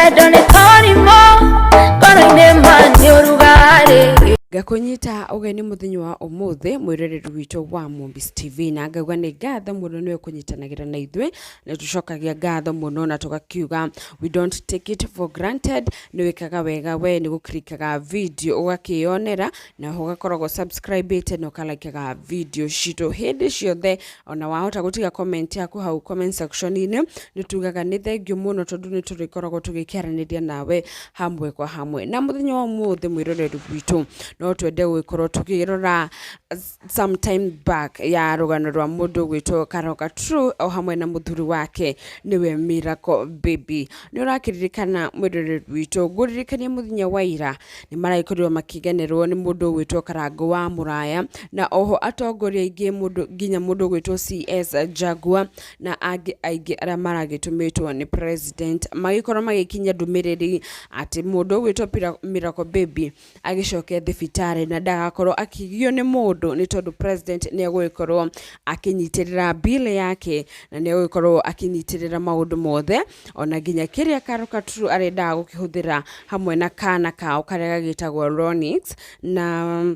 Wendo nĩ torimũ ngoro-inĩ ma nĩ ũrugarĩ. Ngakũnyita ũgeni mũthenya wa ũmũthĩ mwĩroreri witũ wa Mombis TV, na ngauga nĩ ngatho mũno nĩwe kũnyitanagĩra na ithuĩ. Nĩ tũcokagia ngatho mũno na tũgakiuga we don't take it for granted. Nĩ wĩkaga wega we nĩ gũkirikaga video ũgakĩyonera, na ũgakoragwo subscribĩte na ũkalaikaga video citũ hĩndĩ ciothe. Ona wahota gũtiga comment yaku hau comment section-inĩ, nĩ tugaga nĩ thengiũ mũno tondũ nĩ tũrĩkoragwo tũgĩkĩaranĩria nawe hamwe kwa hamwe. Na mũthenya wa ũmũthĩ, mwĩroreri witũ, no twende gũgĩkorwo tũkĩrora some time back ya rũgano rwa mũndũ ũgwĩtwo Karoka True o hamwe na mũthuri wake nĩwe Miracle Baby. Nĩ ũrakĩririkana, mwĩroreri witũ? Ngũririkania mũthenya wa ira nĩ maragĩkorirwo makĩgenerwo nĩ mũndũ ũgwĩtwo Karangũ wa Mũraya, na oho atongoria aingĩ mũndũ, nginya mũndũ ũgwĩtwo CS Jaguar na angĩ aingĩ arĩa maragĩtũmĩtwo nĩ president, magĩkorwo magĩkinyia ndũmĩrĩri atĩ mũndũ ũgwĩtwo Miracle Baby agĩcoke thibitarĩ na ndagakorwo akĩgio nĩ mũndũ, nĩ tondũ president nĩ egũgĩkorwo akĩnyitĩrĩra bill yake na nĩ egũgĩkorwo akĩnyitĩrĩra maũndũ mothe, ona nginya kĩrĩa Karoka True arendaga gũkĩhũthĩra hamwe na kana kao karĩa gagĩtagwo Ronix, na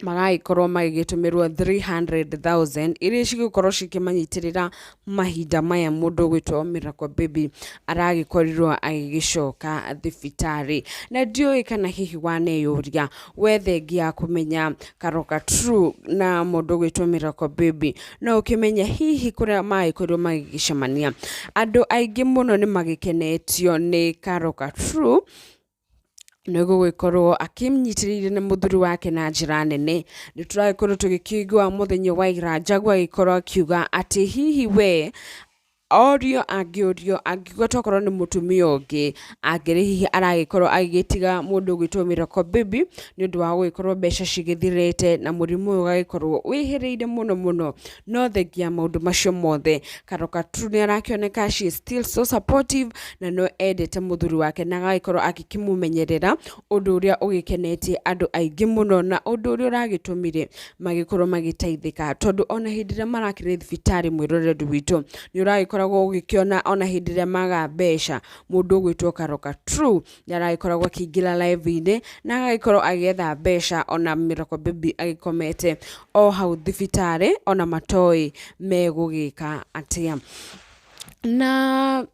magagĩkorwo magĩgĩtũmĩrwo 300,000 iria cigũkorwo cikĩmanyitĩrĩra mahinda maya mũndũ ũgwĩtwo Miracle Baby aragĩkorirwo agĩgĩcoka thibitarĩ. Na ndiũĩ kana hihi waneyũria we, thengia ya kũmenya Karoka True na mũndũ ũgwĩtwo Miracle Baby, no ũkĩmenye hihi kũrĩa magĩkorirwo magĩgĩcemania. Andũ aingĩ mũno nĩ magĩkenetio nĩ Karoka True nĩ gũgĩkorwo akĩmnyitĩrĩire na mũthuri wake na njĩra nene. Nĩ tũragĩkorwo tũgĩkĩigua mũthenya wa ira Jaguar agĩkorwo akiuga atĩ hihi we orio, angĩũrio, angiuga tokorwo nĩ mũtumia ũngĩ angĩrĩ hihi aragĩkorwo agĩgĩtiga mũndũ ũgwĩtwo Miracle Baby nĩ ũndũ wa gũgĩkorwo mbeca cigĩthirĩte na mũrimũ ũyũ ũgagĩkorwo wĩhĩrĩire mũno mũno. No thengia maũndũ macio mothe, Karoka True nĩ arakĩoneka she is still so supportive na no endete mũthuri wake na agagĩkorwo agĩkĩmũmenyerera, ũndũ ũrĩa ũgĩkenetie andũ aingĩ mũno na ũndũ ũrĩa ũragĩtũmire magĩkorwo magĩteithĩka, tondũ ona hĩndĩ ĩrĩa marakĩrĩ thibitarĩ, mwĩroreri witũ, nĩ ũragĩkoragwo ũgĩkĩona ona hĩndĩ ĩrĩa maga mbeca, mũndũ ũgwĩtwo Karoka True nĩ aragĩkoragwo akĩingĩra live-inĩ na agagĩkorwo agĩetha mbeca, ona Miracle Baby agĩkomete o hau thibitarĩ, ona matoĩ megũgĩka atĩa. Na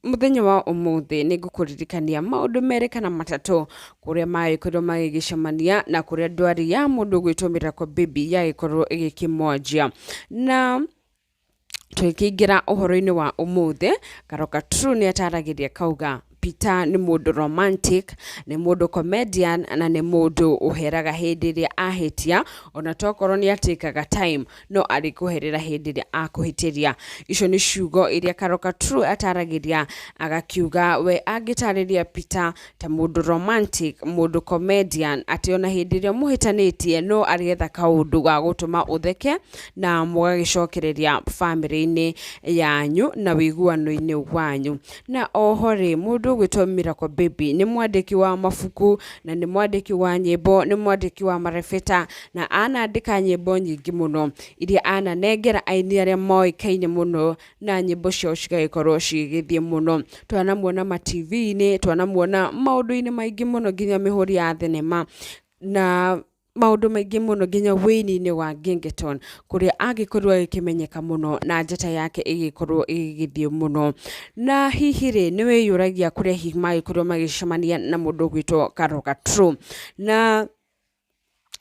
mũthenya wa ũmũthĩ nĩ ngũkũririkania maũndũ merĩ kana matatũ, kũrĩa magĩkorirwo magĩgĩcemania na kũrĩa ndwari ya mũndũ ũgwĩtwo Miracle Baby yagĩkorwo ĩgĩkĩmwanjia. Na tũgĩkĩingĩra ũhoro-inĩ wa ũmũthĩ, Karoka True nĩ ataragĩria kauga Peter nĩ mũndũ romantic, nĩ mũndũ comedian na nĩ mũndũ ũheraga hĩndĩ ĩrĩa ahĩtia, ona tokorwo nĩ atĩkaga time, no arĩkũherera hĩndĩ ĩrĩa akũhĩtĩria. Icio nĩ ciugo iria Karoka True ataragĩria, agakiuga we angĩtarĩria Peter ta mũndũ romantic, mũndũ comedian, atĩ ona hĩndĩ ĩrĩa mũhĩtanĩtie no arĩetha kaũndũ ga gũtũma ũtheke na mũgagĩcokereria bamĩrĩ-inĩ yanyu na wĩiguano-inĩ wanyu. Na oho rĩ, mũndũ ũgwĩtwo Miracle Baby nĩ mwandĩki wa mabuku na nĩ mwandĩki wa nyĩmbo, nĩ mwandĩki wa marebeta, na anandĩka nyĩmbo nyingĩ mũno iria ananengera aini arĩa moĩkaine mũno na nyĩmbo ciao cigagĩkorwo cigĩthiĩ mũno. Twanamuona ma TV-inĩ, twanamuona maũndũ-inĩ maingĩ mũno, nginya mĩhũri ya thenema na maũndũ maingĩ mũno, nginya wĩini-inĩ wa Gengetone kũrĩa angĩkorirwo agĩkĩmenyeka mũno na njata yake ĩgĩkorwo ĩgĩgĩthiĩ mũno. Na hihi rĩ, nĩ wĩyũragia kũrĩa hihi magĩkorirwo magĩcemania na mũndũ ũgwĩtwo Karoka True na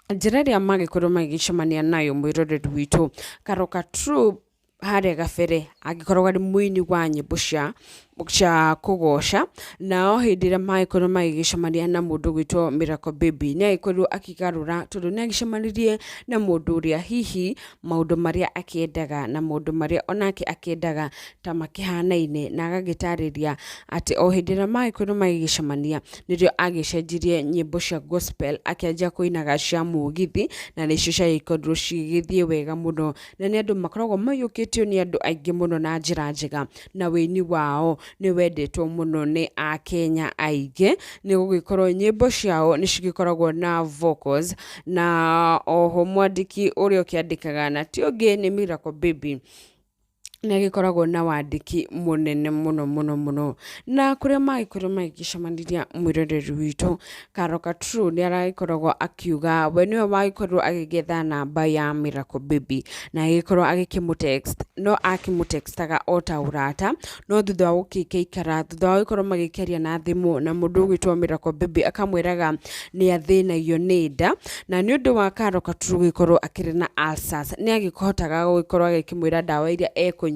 njĩra ĩrĩa magĩkorirwo magĩcemania nayo? Mwĩroreri witũ, Karoka True harĩa gabere angĩkorwo arĩ mũini wa nyĩmbo cia kũgoca, na o hĩndĩ ĩrĩa magĩkorirwo magĩgĩcemania na mũndũ ũgwĩtwo Miracle Baby, nĩ agĩkorirwo akĩgarũra, tondũ nĩ agĩcemanirie na mũndũ ũrĩa hihi maũndũ marĩa akĩendaga na maũndũ marĩa onake akĩendaga ta makĩhanaine. Na agagĩtarĩria atĩ o hĩndĩ ĩrĩa magĩkorirwo magĩgĩcemania nĩrĩo agĩcenjirie nyĩmbo cia gospel, akĩanjia kũinaga cia mũgithi, na nĩcio ciagĩkorirwo cigĩthiĩ wega mũno, na nĩ andũ makoragwo maiyũkĩtio nĩ andũ aingĩ mũno na njĩra njega, na wĩini wao nĩ wendetwo mũno nĩ akenya aingĩ, nĩ gũgĩkorwo nyĩmbo ciao nĩ cigĩkoragwo na vocals. Na oho mwandĩki ũrĩa ũkĩandĩkaga na ti ũngĩ nĩ Miracle Baby. Nĩ agĩkoragwo na wandĩki mũnene mũno mũno mũno. Na kũrĩa magĩkorirwo magĩgĩcemania mwĩroreri witũ Karo Katru nĩ aragĩkoragwo akiuga we nĩwe wagĩkorirwo agĩgĩetha namba ya Miracle Baby na agĩkorwo agĩkĩmũ text, no akĩmũ textaga o ta ũrata, no thutha wa gũgĩikara, thutha wa gũgĩkorwo magĩkĩaria na thimũ na mũndũ ũgwĩtwo Miracle Baby akamwĩraga nĩ athĩnagio nĩ nda, na nĩ ũndũ wa Karo Katru gũgĩkorwo akĩrĩ na ulcers, nĩ agĩhotaga gũgĩkorwo agĩkĩmwĩra ndawa iria ekũnyua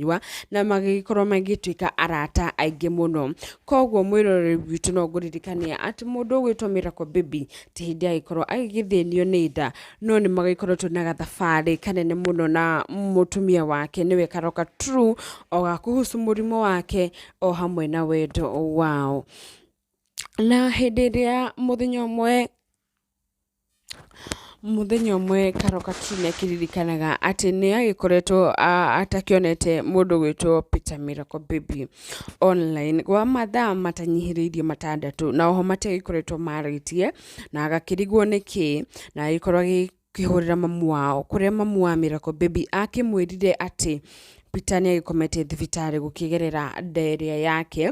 na magĩgĩkorwo magĩtuĩka arata aingĩ mũno. Koguo mwĩroreri witũ no ngũririkanie atĩ mũndũ ũgwĩtwo Miracle Baby ti hĩndĩ agĩkorwo agĩgĩthĩnio nĩ nda, no nĩ magĩkoretwo na gathabarĩ kanene mũno na mũtumia wake nĩwe Karo Katru, o ga kuhusu mũrimũ wake o hamwe na wendo wao. Na hĩndĩ ĩrĩa mũthenya ũmwe Karo Katru nĩ akĩririkanaga atĩ nĩ agĩkoretwo atakĩonete mũndũ ũgwĩtwo Peter Miracle Baby online gwa mathaa matanyihĩrĩirie 6, na oho matiagĩkoretwo marĩtie, na agakĩrigwo nĩkĩ, na agĩkorwo agĩkĩhũrĩra mamu wao, kũrĩa mamu wa Miracle Baby akĩmwĩrire atĩ Peter nĩ agĩkomete thibitarĩ gũkĩgerera nda ĩrĩa yake,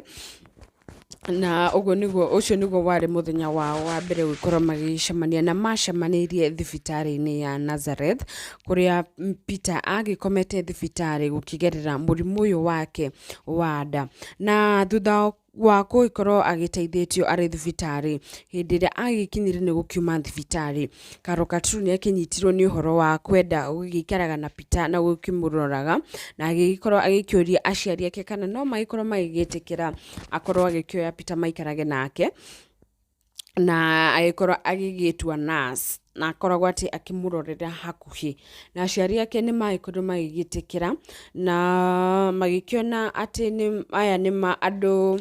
na ũguo nĩguo, ũcio nĩguo warĩ mũthenya wao wa mbere gũkorwo magĩcemania, na macemanĩirie thibitarĩ-inĩ ya Nazareth kũrĩa Peter agĩkomete thibitarĩ gũkĩgerera mũrimũ ũyũ wake wa nda. Na thutha wa gũgĩkorwo agĩteithĩtio arĩ thibitarĩ, hĩndĩ ĩrĩa agĩkinyire nĩ gũkiuma thibitarĩ, Karo Katru nĩ akĩnyitirwo nĩ ũhoro wa kwenda gũgĩikaraga na Peter na gũkĩmũroraga, na agĩgĩkorwo agĩkĩũria aciari ake kana no magĩkorwo magĩgĩtĩkĩra akorwo agĩkĩoya Peter maikarage nake, na agĩkorwo agĩgĩtua nurse na akoragwo atĩ akĩmũrorera hakuhĩ. Na aciari ake nĩ magĩkorirwo magĩgĩtĩkĩra na magĩkĩona atĩ nĩ aya nĩ andũ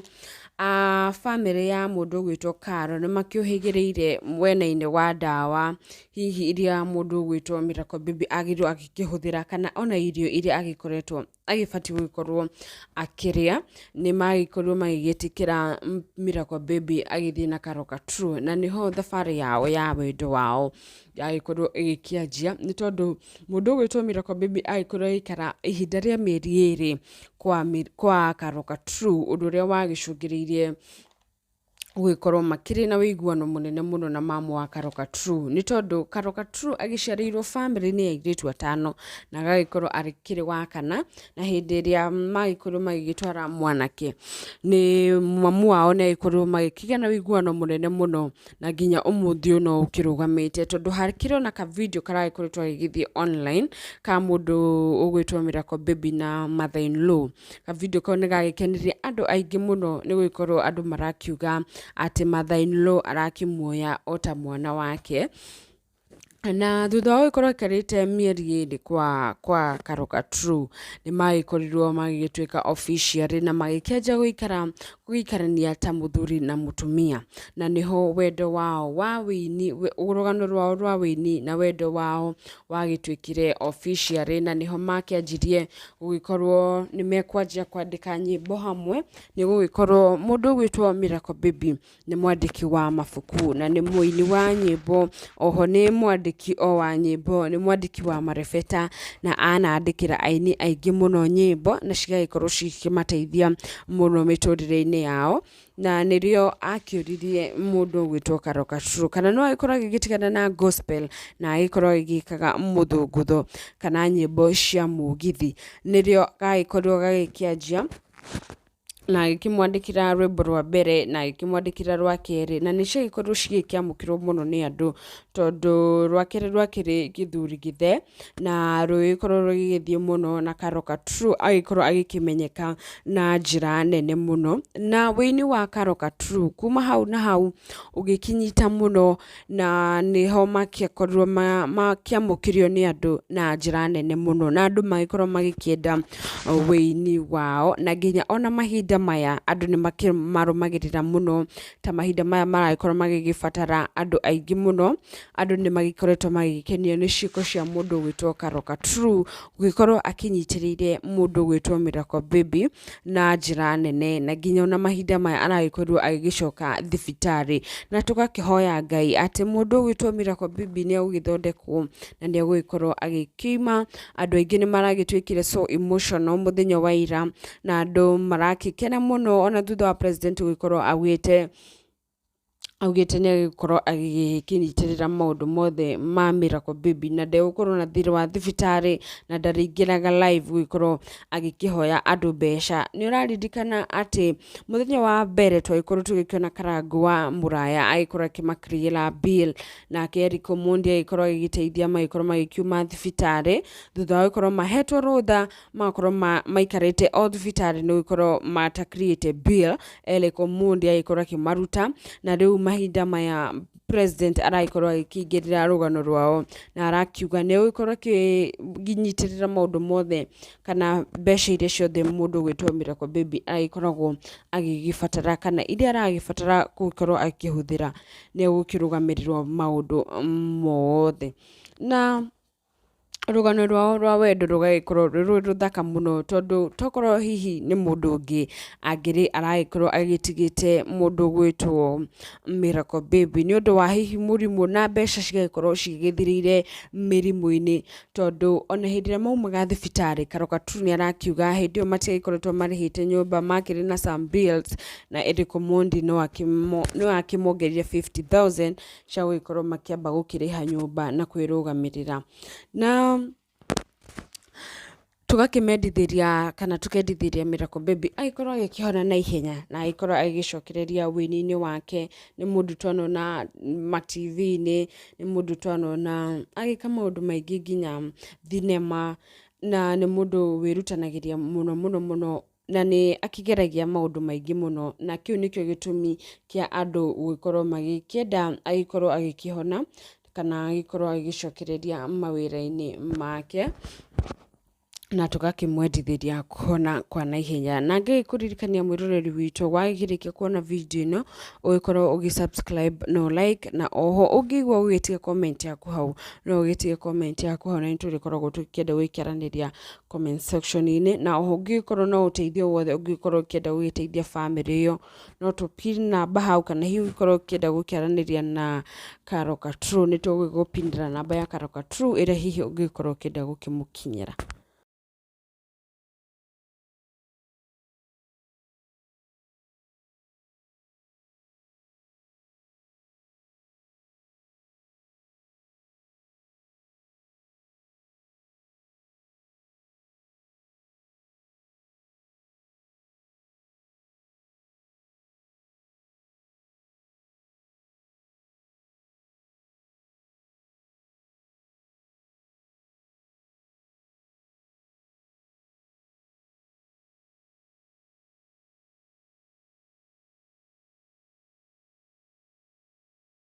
a bamĩrĩ ya mũndũ ũgwĩtwo Karo nĩ makĩũhĩgĩrĩire mwena-inĩ wa ndawa hihi iria mũndũ ũgwĩtwo Miracle Baby agĩrĩirwo agĩkĩhũthĩra, kana ona irio iria agĩkoretwo agĩbatiĩ gũgĩkorwo akĩrĩa. Nĩ magĩkorirwo magĩgĩtĩkĩra Miracle Baby agĩthiĩ na Karo Katru, na nĩho thabarĩ yao ya wendo wao yagĩkorirwo ĩgĩkĩanjia, nĩ tondũ mũndũ ũgwĩtwo Miracle Baby agĩkorirwo agĩikara ihinda rĩa mĩeri 2 kwa Karo Katru, ũndũ ũrĩa wagĩcũngĩrĩirie gũgĩkorwo makĩrĩ na ũiguano mũnene mũno na mamu wa Karo Katru, nĩ tondũ Karo Katru agĩciarĩirwo bamĩrĩ-inĩ ya airĩtu 5 na agagĩkorwo akĩrĩ wa kana, na hĩndĩ ĩrĩa magĩkorirwo magĩgĩtwara mwanake nĩ mamu wao nĩ agĩkorirwo magĩkĩgĩa na ũiguano mũnene mũno, na nginya ũmũthĩ ũyũ no ũkĩrũgamĩte, tondũ hakĩrĩ ona ka video karagĩkoretwo gagĩgĩthiĩ online ka mũndũ ũgwĩtwo Miracle Baby na mother in law. Ka video kau nĩ gagĩkenirie andũ aingĩ mũno, nĩ gũgĩkorwo andũ marakiuga atĩ mother in law arakĩmuoya o ta mwana wake. Na thutha wa gũgĩkorwo aikarĩte mĩeri 2 kwa Karo Katru, nĩ magĩkorirwo magĩgĩtuĩka officially na magĩkĩanjia gũikarania ta mũthuri na mũtumia, na nĩho wendo wao wa wĩini, rũgano rwao rwa wĩini na wendo wao wagĩtuĩkire officially, na nĩho makĩanjirie gũgĩkorwo nĩ mekwanjia kwandĩka nyĩmbo hamwe, nĩ gũgĩkorwo mũndũ ũgwĩtwo Miracle Baby nĩ mwandĩki wa mabuku na nĩ mũini wa nyĩmbo, oho nĩ mwandĩki o wa nyĩmbo, nĩ mwandĩki wa marebeta, na anandĩkĩra aini aingĩ mũno nyĩmbo na cigagĩkorwo cikĩmateithia mũno mĩtũrĩre-inĩ yao. Na nĩrĩo akĩũririe mũndũ ũgwĩtwo Karo Katru kana no agĩkorwo agĩgĩtigana na gospel na agĩkorwo agĩgĩkaga mũthũngũtho kana nyĩmbo cia mũgithi, nĩrĩo gagĩkorirwo gagĩkĩanjia na agĩkĩmwandĩkĩra rwĩmbo rwa mbere na agĩkĩmwandĩkĩra rwa kerĩ, na nĩ ciagĩkorirwo cigĩkĩamũkĩrwo mũno nĩ andũ, tondũ rwa kerĩ rwakĩrĩ gĩthuri gĩthe na rũgĩkorwo rũgĩgĩthiĩ mũno, na Karo Katru agĩkorwo agĩkĩmenyeka na njĩra nene mũno. Na wĩini wa Karo Katru kuma hau na hau ũgĩkĩnyita mũno, na nĩho makĩkorirwo makĩamũkĩrio nĩ andũ na njĩra nene mũno, na andũ magĩkorwo magĩkĩenda wĩini wao, na nginya ona mahinda mahinda maya andũ nĩ makĩmarũmagĩrĩra mũno, ta mahinda maya maragĩkorwo magĩgĩbatara andũ aingĩ mũno, andũ nĩ magĩkoretwo magĩgĩkenio nĩ ciĩko cia mũndũ ũgwĩtwo Karoka True, gũgĩkorwo akĩnyitĩrĩire mũndũ ũgwĩtwo Miracle Baby na njĩra nene, na nginya ona mahinda maya aragĩkorirwo agĩgĩcoka thibitarĩ, na tũgakĩhoya Ngai atĩ mũndũ ũgwĩtwo Miracle Baby nĩ egũgĩthondekwo na nĩ egũgĩkorwo agĩkiuma. Andũ aingĩ nĩ maragĩtuĩkire so emotional mũthenya wa ira, na andũ marakĩkena mũno ona thutha wa president gũgĩkorwo augĩte augĩte nĩ egũkorwo agĩkĩnyitĩrĩra maũndũ mothe ma Miracle Baby na ndegũkorwo na thirĩ wa thibitarĩ na ndarĩingĩraga live gũgĩkorwo agĩkĩhoya andũ mbeca. Nĩ ũraririkana atĩ mũthenya wa mbere twagĩkorwo tũgĩkĩona Karangũ wa Mũraya agĩkorwo akĩmakirĩra bill, nake Eric Omondi agĩkorwo agĩgĩteithia magĩkorwo magĩkiuma thibitarĩ thutha wa gũkorwo mahetwo rũtha magakorwo maikarĩte o thibitarĩ nĩ gũkorwo matakirĩte bill. Eric Omondi agĩkorwo akĩmaruta, na rĩu mahinda maya president aragĩkorwo agĩkĩingĩrĩra rũgano rwao na arakiuga nĩ egũgĩkorwo akĩnyitĩrĩra maũndũ mothe kana mbeca iria ciothe mũndũ ũgwĩtwo Miracle Baby agĩkoragwo agĩgĩbatara kana iria aragĩbatara gũkorwo akĩhũthĩra, nĩ egũkĩrũgamĩrĩrwo maũndũ mothe. Na rũgano rwao rwa wendo rũgagĩkorwo rwĩ rũthaka mũno, tondũ tokorwo hihi nĩ mũndũ ũngĩ angĩrĩ aragĩkorwo agĩtigĩte mũndũ ũgwĩtwo Miracle Baby nĩ ũndũ wa hihi mũrimũ na mbeca cigagĩkorwo cigĩthirĩire mĩrimũ-inĩ, tondũ ona hĩndĩ ĩrĩa maumaga thibitarĩ Karoka True nĩ arakiuga hĩndĩ ĩyo matiagĩkoretwo marĩhĩte nyũmba, makĩrĩ na some bills, na Eric Omondi no akĩmongereire 50,000 cia gũgĩkorwo makĩamba gũkĩrĩha nyũmba na kwĩrũgamĩrĩra. Na tũgakĩmendithĩria kana tũkendithĩria Miracle Baby agĩkorwo agĩkĩhona na ihenya na agĩkorwo agĩgĩcokereria wĩini-inĩ wake. Nĩ mũndũ twanona ma TV-inĩ, nĩ mũndũ twanona agĩka maũndũ maingĩ nginya thinema, na nĩ mũndũ wĩrutanagĩria mũno mũno mũno na nĩ akĩgeragia maũndũ maingĩ mũno, na kĩu nĩkĩo gĩtũmi kĩa andũ gũgĩkorwo magĩkĩenda agĩkorwo agĩkĩhona kana agĩkorwo agĩgĩcokereria mawĩra-inĩ make, na tũgakĩmwendithĩria kũhona kwa naihenya. Na ngĩgĩkũririkania mwĩroreri witũ, wagĩkĩrĩkia kuona video ĩno ũgĩkorwo ũgĩ subscribe no like, na oho ũngĩigua ũgĩtige comment yaku hau, no ũgĩtige comment yaku hau, na nĩ tũrĩkoragwo tũkĩenda gũgĩkĩaranĩria comment section-inĩ. Na oho ũngĩgĩkorwo na ũteithio wothe ũngĩgĩkorwo ũkĩenda gũgĩteithia famĩlĩ ĩyo, no tũ namba hau, kana hihi ũngĩkorwo ũkĩenda gũkĩaranĩria na Karoka True, nĩ tũgũgũpinĩra namba ya Karoka True ĩrĩa hihi ũngĩgĩkorwo ũkĩenda gũkĩmũkinyĩra.